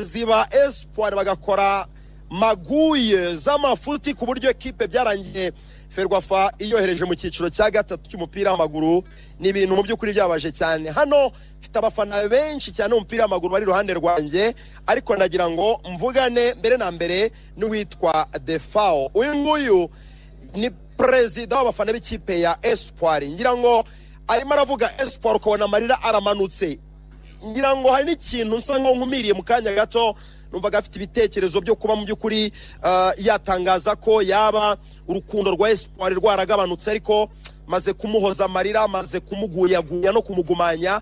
Abayobozi ba Espoir bagakora magouilles z'amafuti ku buryo ekipe byarangiye Ferwafa iyohereje mu cyiciro cya gatatu cy'umupira w'amaguru. Ni ibintu mu by'ukuri byabaje cyane. Hano mfite abafana benshi cyane b'umupira w'amaguru bari iruhande rwanjye, ariko nagira ngo mvugane mbere na mbere n'uwitwa Defao. Uyu nguyu ni perezida w'abafana b'ikipe ya Espoir. Ngira ngo arimo aravuga Espoir ukabona amarira aramanutse. Ngira ngo hari n'ikintu nsa nkaho nkumiriye mu kanya gato, numvaga afite ibitekerezo byo kuba mu by'ukuri yatangaza ko yaba urukundo rwa Espoir rwaragabanutse, ariko maze kumuhoza amarira, maze kumuguyaguya no kumugumanya.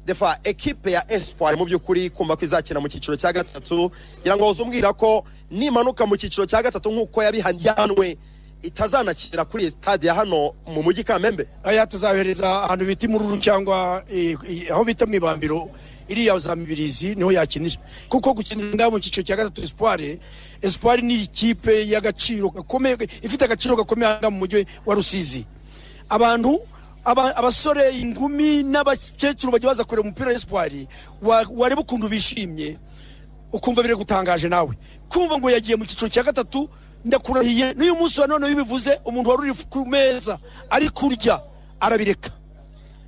Defa, ekipe ya Espoir mu by'ukuri kumva ko izakina mu cyiciro cya gatatu, ngira ngo umbwira ko nimanuka mu cyiciro cya gatatu nk'uko yabihanwe itazanakira kuri iyi stade ya hano mu mujyi Kamembe? Aya tuzayohereza ahantu bita Imururu cyangwa aho bita mu Ibambiro, iriya za Mibirizi, niho yakinira, kuko gukinira ngaho mu cyiciro cya gatatu Espoir, Espoir ni ikipe y'agaciro gakomeye, ifite agaciro gakomeye aha ngaha mu mujyi wa Rusizi. Abantu abasore, inkumi n'abakecuru bajya baza kureba umupira wa Espoir, wareba ukuntu bishimye ukumva biragutangaje. Nawe kumva ngo yagiye mu cyiciro cya gatatu, ndakurahiye, n'uyu munsi wa none iyo ubivuze, umuntu wari uri ku meza ari kurya arabireka,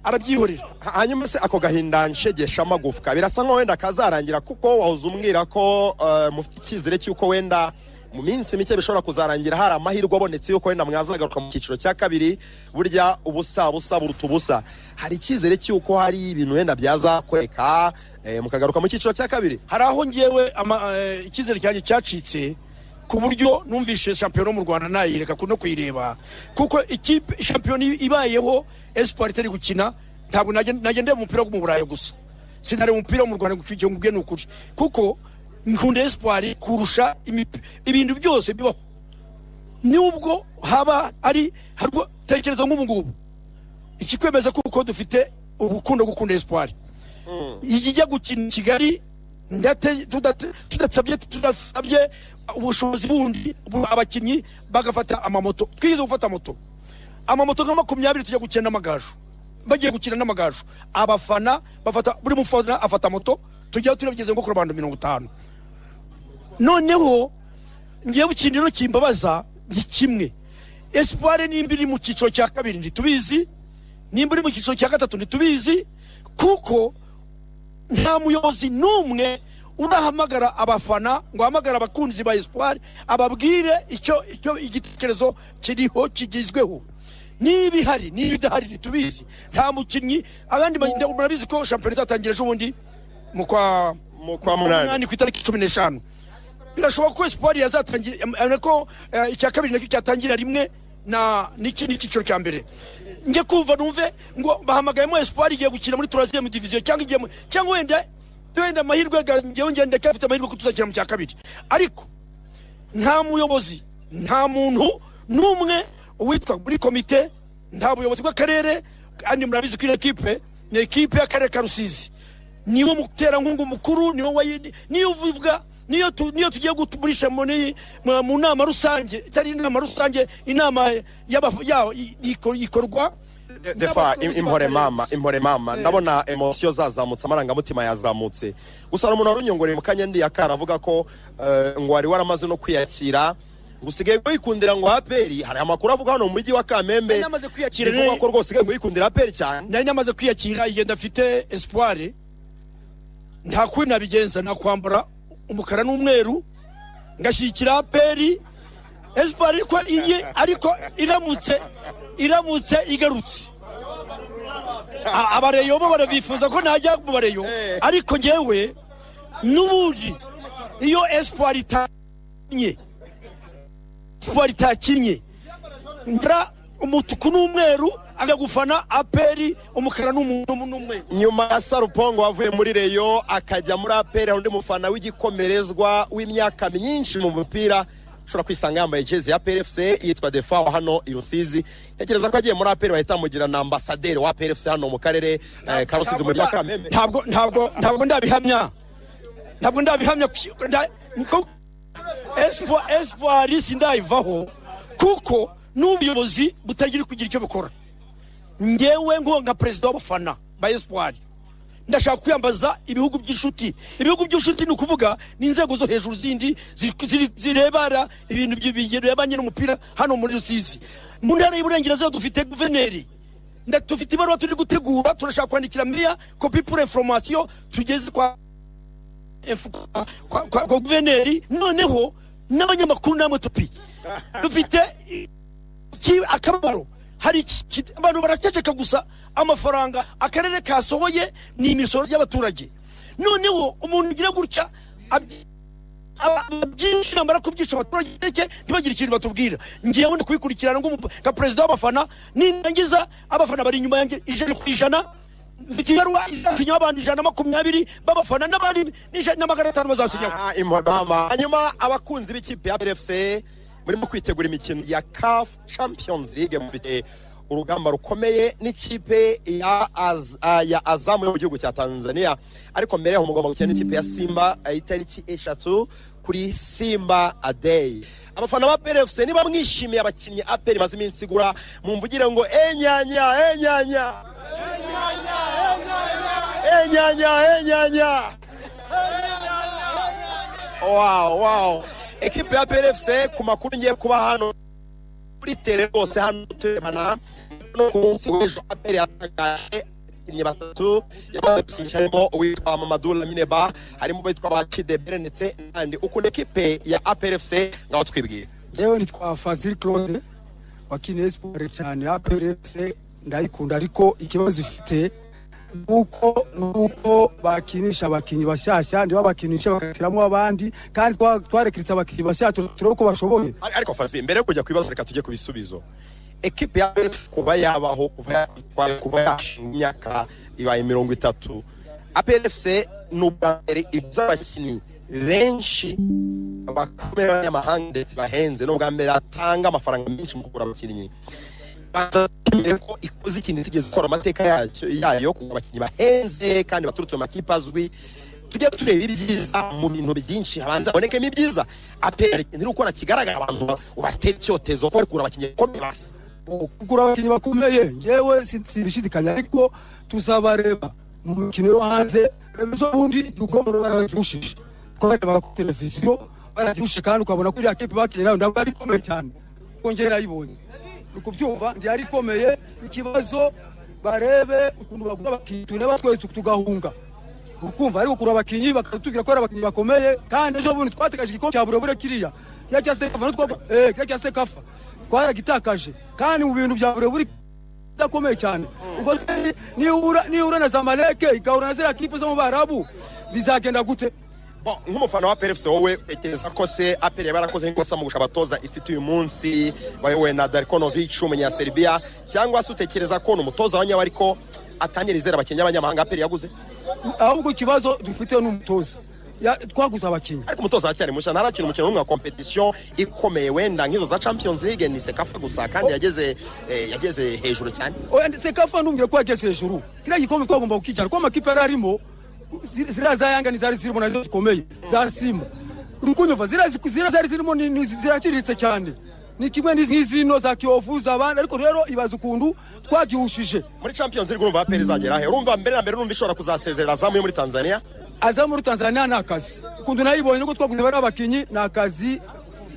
arabyihorera. Hanyuma se ako gahinda nshegesha amagufwa birasa nkaho wenda kazarangira, kuko wahoze umbwira ko mufite icyizere cy'uko wenda mu minsi mike bishobora kuzarangira hari amahirwe abonetse y'uko wenda mwazagaruka mu cyiciro cya kabiri? Burya ubusa busa buruta ubusa. Hari icyizere cy'uko hari ibintu wenda byazakoreka mukagaruka mu cyiciro cya kabiri? Hari aho ngewe icyizere cyanjye cyacitse ku buryo numvishe shampiyona mu Rwanda nayireka no kuyireba, kuko ikipe shampiyona ibayeho Espoir itari gukina, ntabwo najya ndeba umupira wo mu Burayi gusa, sinareba umupira wo mu Rwanda ngo icyo ngubwe. Ni ukuri, kuko nkunda Espoir kurusha ibintu byose bibaho, nubwo haba ari harwo. Tekereza nk'ubu ngubu, ikikwemeza kuko dufite urukundo gukunda Espoir, ijya gukina i Kigali tudasabye ubushobozi bundi, abakinnyi bagafata amamoto. Twigeze gufata moto, amamoto nka 20, tujya gukina n'Amagaju. Bagiye gukina n'Amagaju, abafana bafata, buri mufana afata moto, tujya turabigeze nko kuri abantu 50. Noneho ngewe ikintu rero kimbabaza ni kimwe: Espoir nimba iri mu cyiciro cya kabiri ntitubizi, nimba iri mu cyiciro cya gatatu ntitubizi, kuko nta muyobozi n'umwe urahamagara abafana ngo ahamagare abakunzi ba Espoir ababwire icyo igitekerezo kiriho kigezweho, niba ihari, niba idahari ntitubizi. Nta mukinnyi abandi murabizi ko shampiyona izatangira ejo bundi mu kwa Mu kwa munani. Ku itariki 15. Birashoboka ko Espoir yazatangira ko icya kabiri nacyo cyatangira rimwe na n'iki n'icyiciro cya mbere. Njye kumva numve ngo bahamagayemo Espoir igiye gukina muri troisième division cyangwa igiye cyangwa wenda amahirwe ngewe ngenda ndacyafite amahirwe ko tuzakina mu cya kabiri, ariko nta muyobozi, nta muntu n'umwe uwitwa muri komite, nta buyobozi bw'akarere. Kandi murabizi ko iyo ekipe ni ekipe y'akarere ka Rusizi, niwo muterankunga mukuru, niwo niyo uvuga, niyo tugiye gutugurisha mu nama rusange, itari inama rusange, inama ikorwa Defa, n'abakozi impore b'akarere. Mama, impore mama. Ndabona émotions zazamutse, amarangamutima yazamutse. Gusa hari umuntu wari unyongoreye mu kanya ndi akara avuga ko ngo wari waramaze no kwiyakira, ngo usigaye wikundira ngo APR. Hari amakuru avuga hano mu mujyi wa Kamembe Nari namaze kwiyakira. bivugwa ko rwose usigaye ngo wikundira APR cyane. Nari namaze kwiyakira. Igihe ndafite Espoir, nta kundi nabigenza, nakwambara umukara n'umweru ngashyigikira APR Espoir. Ariko iyi, ariko iramutse igarutse, abareyo bo barabifuza ko najya mu bareyo, ariko ngewe n'ubundi iyo Espoir itakinnye, Espoir itakinnye, ndra umutuku n'umweru agagufana APR umukara n'umweru. Nyuma ya Sarupongo wavuye muri Rayon akajya muri APR, hari undi mufana w'igikomerezwa w'imyaka myinshi mu mupira ushobora kwisanga yambaye jezi ya APR FC, yitwa Defa wa hano i Rusizi. Ntekereza ko agiye muri APR bahita bamugira na ambasaderi wa APR FC hano mu karere ka Rusizi, mu mujyi wa Kamembe. Ntabwo ndabihamya, ntabwo ndabihamya. Espoir sindayivaho kuko n'ubuyobozi butagira kugira icyo bukora. Ngewe ngo nka perezida w'abafana ba Espoir. Ndashaka kwiyambaza ibihugu by'inshuti. Ibihugu by'inshuti ni ukuvuga ni inzego zo hejuru zindi zirebara ibintu birebanye n'umupira hano muri Rusizi, mu Ntara y'Iburengerazuba. Dufite guverineri, dufite ibaruwa turi gutegura. Turashaka kwandikira meya, copie pour information, tugeze kwa guverineri. Noneho n'abanyamakuru namwe tupi dufite akababaro. Hari abantu baraceceka gusa. Amafaranga akarere kasohoye ni imisoro y'abaturage. Noneho umuntu ugira gutya byinshi, namara kubyica abaturage ndetse ntibagire ikintu batubwira. Ngewe ndi kubikurikirana nka perezida w'abafana. Nindangiza, abafana bari inyuma yanjye 100%. Mfite ibaruwa izasinyaho abantu 120 b'abafana, n'abandi n'500 bazasinyaho. Ah, imama. Hanyuma abakunzi b'ikipe ya APR FC, murimo kwitegura imikino ya CAF Champions League, mufite urugamba rukomeye n'ikipe ya Azamu yo mu gihugu cya Tanzania. Ariko mbere yaho mugomba gukina n'ikipe ya Simba itariki 3 kuri Simba Day. Abafana ba APR FC, niba mwishimiye abakinnyi APR imaze iminsi igura, mumvugire ngo enyanya, enyanya, enyanya, enyanya! Wow! Ekipe ya APR FC, ku makuru ngiye kuba hano kuri terrain rwose hano turebana, no ku munsi w'ejo APR yatangaje abakinnyi batatu yamaze gusinyisha, harimo uwitwa Mamadou Lamine Ba, harimo uwitwa ba Chidebere ndetse n'abandi. Ukunda ekipe ya APR FC, ngaho twibwire. Njyewe nitwa Fazil Claude, wakiniye siporo cyane. APR FC ndayikunda, ariko ikibazo ifite nuko bakinisha abakinnyi bashyashya, ntibabakinishe bakatiramo abandi, kandi twarekiritse abakinnyi bashyashya, turebe ko bashoboye. Ariko Fazil, mbere yo kujya ku bibazo, reka tujye ku bisubizo. Ekipe ya APR FC kuva yabaho, kuva yashinga, imyaka ibaye 30, APR FC ni ubwa mbere ibyo abakinnyi benshi bakomeye b'abanyamahanga ndetse bahenze. Ni ubwa mbere atanga amafaranga menshi mu kugura abakinnyi. Bazatemere ko ikoze ikintu itigeze ikora amateka yayo, kugura abakinnyi bahenze kandi baturutse mu makipe azwi. Tujye tureba ibyiza mu bintu byinshi, habanza habonekemo ibyiza. APR ikintu iri gukora kigaragara, abantu ubatera icyotezo ko bari kugura abakinnyi bakomeye basi. Kugura abakinnyi bakomeye, yewe simbishidikanya, ariko tuzabareba mu mikino yo hanze. Reba ejo bundi igikombe baragihushije, twarebaga kuri televiziyo baragihushije, kandi ukabona ko iriya kipe bakinnye nayo ntabwo ari ikomeye cyane, kuko njyewe nayibonye, uri kubyumva, ntiyari ikomeye. Ikibazo, barebe ukuntu bagura abakinnyi, tureba twese tugahunga, ukumva, ariko kugura abakinnyi bakatubwira ko ari abakinnyi bakomeye, kandi ejo bundi twatakaje igikombe cya burebure, kiriya kiriya cya CECAFA, kiriya cya CECAFA twaragitakaje, kandi mu bintu bya burebure idakomeye cyane. Ubwo se nihura na Zamalek, igahura na ziriya kipe zo mu Barabu, bizagenda gute? Bon, nk'umufana wa APR FC, wowe utekereza ko se APR yaba yarakoze nk'ikosa mu gushaka abatoza ifite uyu munsi bayobowe na Darko Novic w'umunyaserbia, cyangwa se utekereza ko ni umutoza wa nyawe ariko atangira izera abakinnyi b'abanyamahanga APR yaguze? Ahubwo ikibazo dufite ni umutoza. Twaguze abakinnyi. Ariko umutoza aracyari mushya, ntarakina umukino n'umwe wa competition ikomeye wenda nk'izo za Champions League, ni CECAFA gusa, kandi yageze hejuru cyane. Oya, CECAFA ntumbwire ko yageze hejuru. Kiriya gikombe twagomba kukijyana, kuko amakipe yari arimo, ziriya za Yanga ntizari zirimo, nazo zikomeye, za Simba, uri kunyumva, ziriya zari zirimo ziraciriritse cyane, ni kimwe nk'izino za Kiyovu z'abandi. Ariko rero ibaza ukuntu twagihushije. Muri Champions League urumva APR izagera he? Urumva mbere na mbere urumva ishobora kuzasezerera Azamu yo muri Tanzania? Aza muri Tanzania ni akazi. Ukuntu nayibonye, nubwo twaguze bariya abakinnyi, ni akazi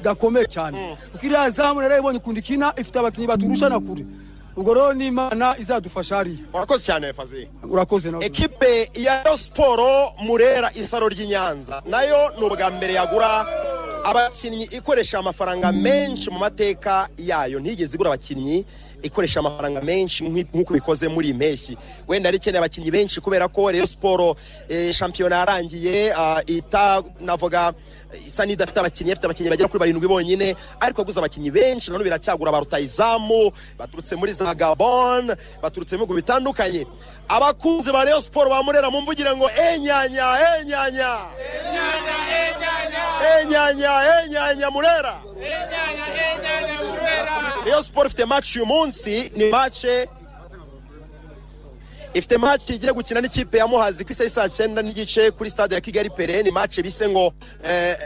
gakomeye cyane, kuko iriya Azamu narayibonye ukuntu ikina, ifite abakinnyi baturusha na kure. Ubwo rero n'Imana izadufasha hariya. Urakoze cyane, Fazil. Urakoze nawe. Ekipe ya Rayon Sport Murera, Isaro ry'i Nyanza, nayo ni ubwa mbere yagura abakinnyi ikoresha amafaranga menshi mu mateka yayo. Ntigeze igura abakinnyi ikoresha amafaranga menshi nk'uko bikoze muri iyi mpeshyi. Wenda yari ikeneye abakinnyi benshi kubera ko Rayon Sport shampiyona yarangiye ita navuga isa n'idafite abakinnyi, ifite abakinnyi bagera kuri barindwi bonyine, ariko yaguze abakinnyi benshi nanone biracyagura ba rutayizamu baturutse muri za Gabon, baturutse mu bihugu bitandukanye. Abakunzi ba Rayon Sport ba Murera, mumvugire ngo enyanya, enyanya, enyanya, enyanya Murera! Rayon Sport ifite match uyu munsi, ni match Ifite match igiye gukina n'ikipe ya Muhazi ku isaha saa 9:30 kuri Stade ya Kigali Pele. Ni match bise ngo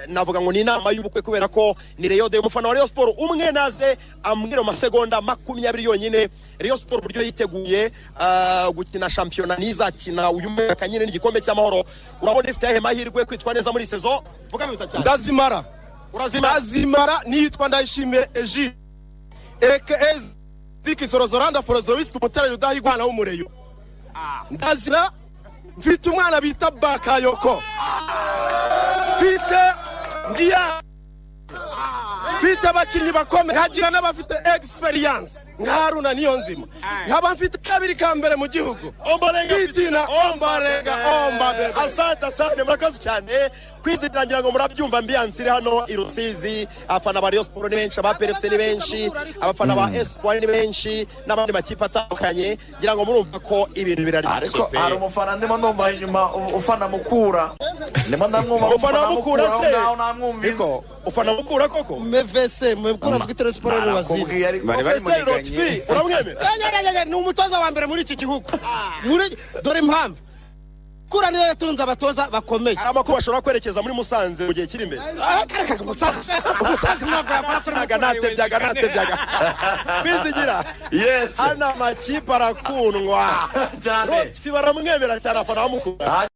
navuga ngo ni inama y'ubukwe, kubera ko ni Rayon Day. Umufana wa Rayon Sport umwe naze ambwira mu masegonda 20 yonyine Rayon Sport uburyo yiteguye gukina shampiyona nizakina uyu mwaka nyine n'igikombe cy'Amahoro. Urabona ifite ayahe mahirwe kwitwa neza muri saison? Vuga bihuta cyane. Ndazimara. Urazima. Ndazimara. Nitwa Ndayishimiye Egide aka Diki Zorozoranda Forozowisi, umutare udahigwana w'umureyo. Ndazira, mfite umwana bita Bakayoko, mfite ngiya, mfite abakinnyi bakomeye, nkagira n'abafite experience nka Haruna Niyonzima, nkaba mfite kabiri ka mbere mu gihugu. Ombolenga. Fitina Ombarenga Omba bebe. Asante, asante, murakoze cyane. Kwizera ngira ngo murabyumva, ambiance iri hano i Rusizi. Abafana ba Rayon Sport ni benshi, aba APR FC ni benshi, abafana ba Espoir ni benshi n'abandi makipe atandukanye. Ngira ngo murumva ko ibintu biraryoshye Ariko pe. hari umufana ndimo ndumva inyuma ufana Mukura, ndimo ndamwumva. Umufana wa Mukura aho se? ngaho namwumvise. Niko ufana Mukura koko? Mevese Mukura Victory Sport waziri. Nakubwiye ariko. Bari bari Professor muniganye. Lotfi, uramwemera? Nyanyanyanya, ni umutoza wa mbere muri iki gihugu. Muri dore impamvu Mukura niyo yatunze abatoza bakomeye. Hari amakuru bashobora kwerekeza muri Musanze mu gihe kiri imbere. Ah, kare, Musanze, Musanze ntabwo yakora kuri Nakinaga, natebyaga, natebyaga, Kwizigira. Yes. Hano amakipe arakundwa. Cyane. Lotfi baramwemera cyane, afana bamukunda.